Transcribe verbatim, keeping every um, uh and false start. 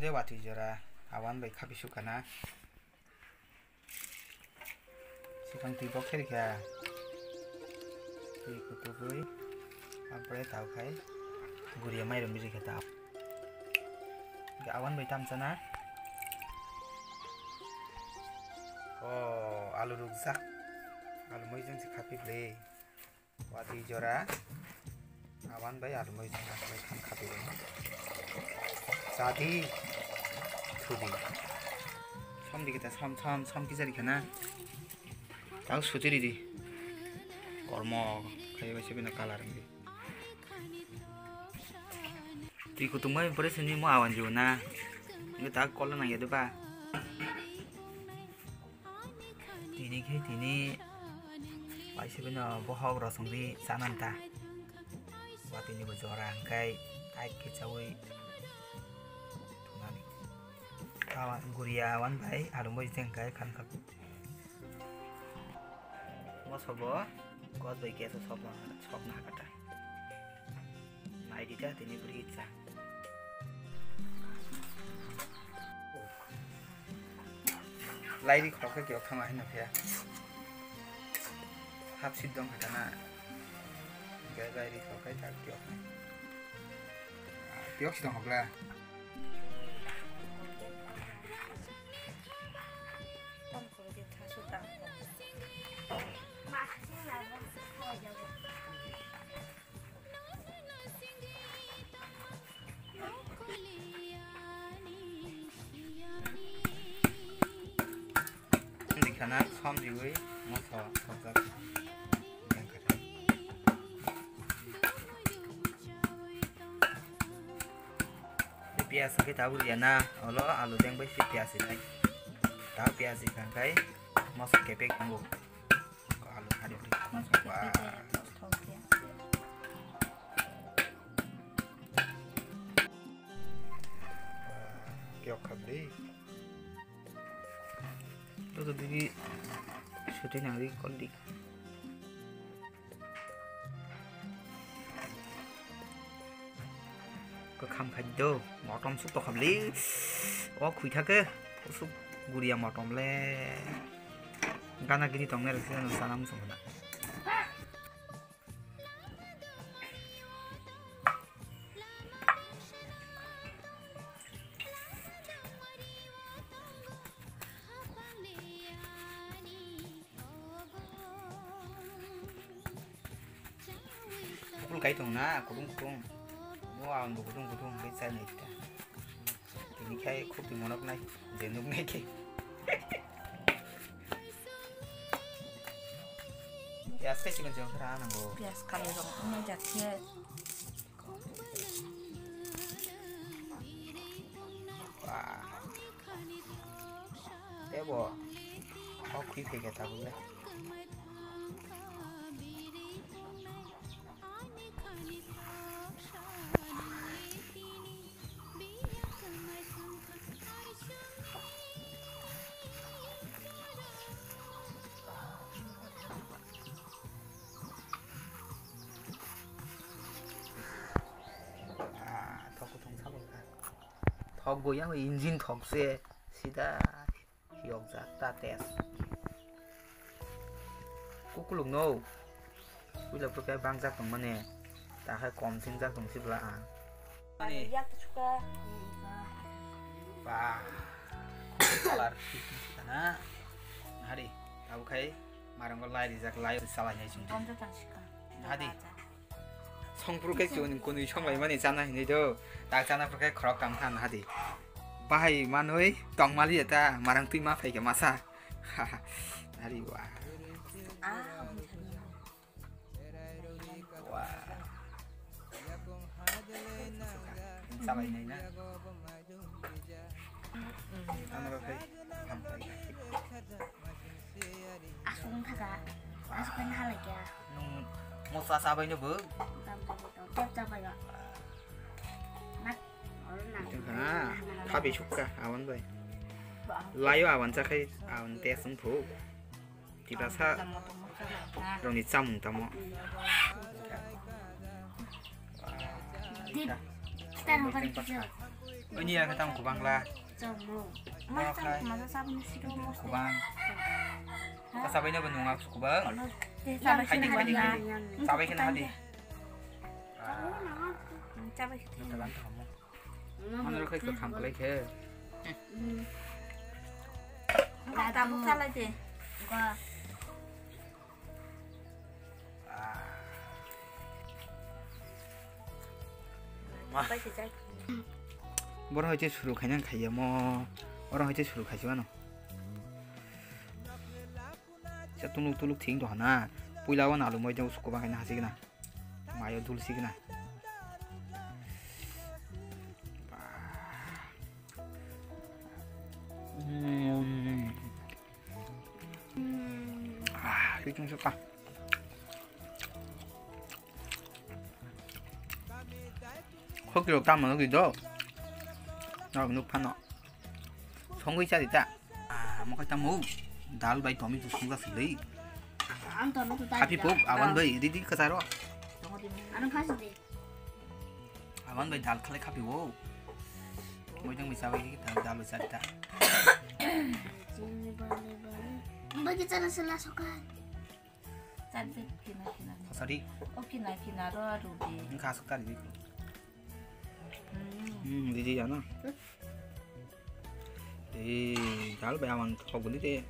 Je watwi jora awan bai khapi sukana. Sikang twi bok khe rikha. Twi kutugwi apre tau khai guria mairum rikha tau. Awan bai tam chana. O alu rukjak. Alu moi jeng si khapi ble. Watwi jora awan bai alu moi jeng aklai khan khapi bai. Chadi thudi. Som di kita som som som kisa rikha na. Tau suti ridi. Kormo khai bai sebina kalar di. Twi kutung bai pore sini mo awan ju na. Ngi tak kol na ya de ba. Tini khe tini paisibino bohok rosongdi chananta. Watini bo jora hwnkhe kaik khe chawi thumnani. Awan guria awan bai alumbo jeng kai khan kha. Moso bo kot bai kesa sokna sokna hakata. Naidi ta tini bwrwi cha. Lairi khorok khe kiyok thangma haino phiya. Hap sit dong kha na. Gai bai ri khorok khe ta kiyok. Kiyok si dong hokla. Dikhana som riwi moso sokjak. Piyas hwnkhe tabuk riya na, olo alu deng bai se piyas rinai. Ta piyas rikha khai moso kepek tongo. Alu hari uri. Moso kepek tongo. Kiyok kha bwlwi. Joto digi sutwi nang ri kol di. Kwkham khai do, motom suk tokha bwlwi. O khui thake, usuk guria motom le. Gana gini tong nai rwkhe no sana muchung khna. Kupul kai tong na, kutung kutung. Bo ang bo kutung kutung, bai chai nai ta. Tini khai khuk twi monok nai, je nuk nai khe. Piyas khai chikon chikon khra nango. Piyas kali rong wngnai jat khe. Wah. Tebo. Kok khi phege tabuk le. Ah, thok kuthung sabok kha. Thok goya engine thok se sida. Yokjak ta test. Kukuluk no. Puila pura khe bangjak tong mani. Ta hai kom singjak tong sibla ang. Ani. Yak ta chuka. Ba. Color fifteen sika na. Hari. Abo khai marang lai rijak lai salai nai sung. Bonjo tang sika. Hadi. Songphuru khe chwng kwnwi songlaimani chana hinwi do. Tak chana phuru khe khorok tang kha hadi. Bahai manwi tongmali eta marang twi ma phaikha masa. Ari wa. Wa. Chalainai na. Ano ba phai. Asung thaka. Asung kan halai kya. Nung mosa sabai no bo. Tep sabai ya. Mat. Tengkha na. Khabe sukka awan bai. Layo awan chakhai awan te asung phu. Tiprasa roni chamung tamo. Di, kita nungkan kecil. Ini ya kata kubang lah. Kubang. Kau sabai na benung aku kubang. Hai, hai, hai. Sabai kena hadi. Mana lo kai kau tham kelai ke? Tabuk salai de. Borok hai se suru khaina khaiya mo. Borok hai se suru khaisi mano. Sa tuluk tuluk thing do hana. Puila o nalu moi jang sukubang khaina hasi gana. Mayo dul si gana. Ah, kichung suka. Khokirok tamo no gido. Nok nuk phano. Songwi chari ta. Ah, mo khaita mo. Dal bai tomi tu sungga silei. Ang tomi tu. Happy pok awan bai ridi kasaro. Ano phasi de. Awan bai dal khalai khapi wo. Moi dang bisa bai dal dal bai chari ta. Bagi chana sela sokan. Chajak kina kina. Sorry. O kina kina ro rubi. Khas kari. Hmm, didi ya na. Eh, dal bai awan thok guli de.